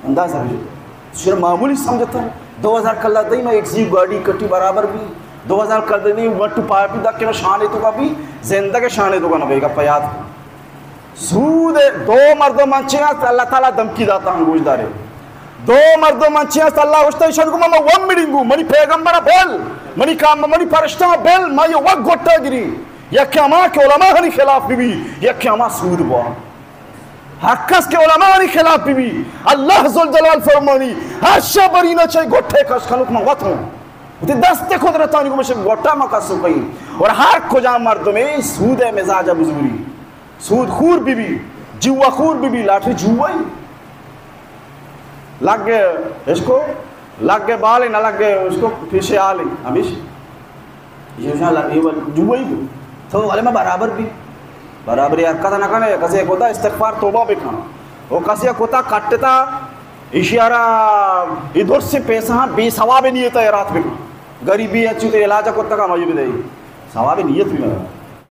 اندازہ بجن۔ شر معمولی سمجھتا۔ دو ہزار کلدار دئی، ما ایک زی گاڑی کٹی برابر بی۔ دو ہزار کلدار دئی، وٹ پائپی دا کہ شانے تو کا بی، زندگ شانے تو کا نہ بیگا پیاد۔ سود دو مردم انچیں است، اللہ تعالیٰ دمکی داتا ہم گوش دارے۔ دو مردم انچیں است، اللہ گوشتا ایشان کو ما ون میٹنگو، منی پیغمبر بل، منی کام، منی پرشتہ بل، ما یہ وقت گوٹا گری۔ یک ہما کہ علماء ہنی خلاف بی بی، یک ہما سود بوا۔ ہر کس کہ علماء ہنی خلاف بی بی، اللہ ذوالجلال فرمانی، ہر شبرینا چاہی گوٹے کش کنوک من وت ہوں۔ وتی دست قدرتانی گومش گوٹا ما کسو کئی۔ اور ہر کجا مردمے سود مزاج بزوری۔ سود خور بی بی، جوا خور بی بی، لاٹری جوئی۔ لگ اشکو، لگ بال نہ لگ اشکو پیش حال ہمیش۔ یہ جوئی بو۔ تو والے میں برابر بی۔ برابر حرکت نہ کنے، کسے کوتا استغفار توبہ بکن۔ وہ کسے کوتا کٹتا، اشارہ ادھر سے پیسہ بے ثواب نیت ہے رات بکن۔ غریبی اچھی تو علاج کوتا کا مجھے بھی دے۔ ثواب نیت بھی نہ۔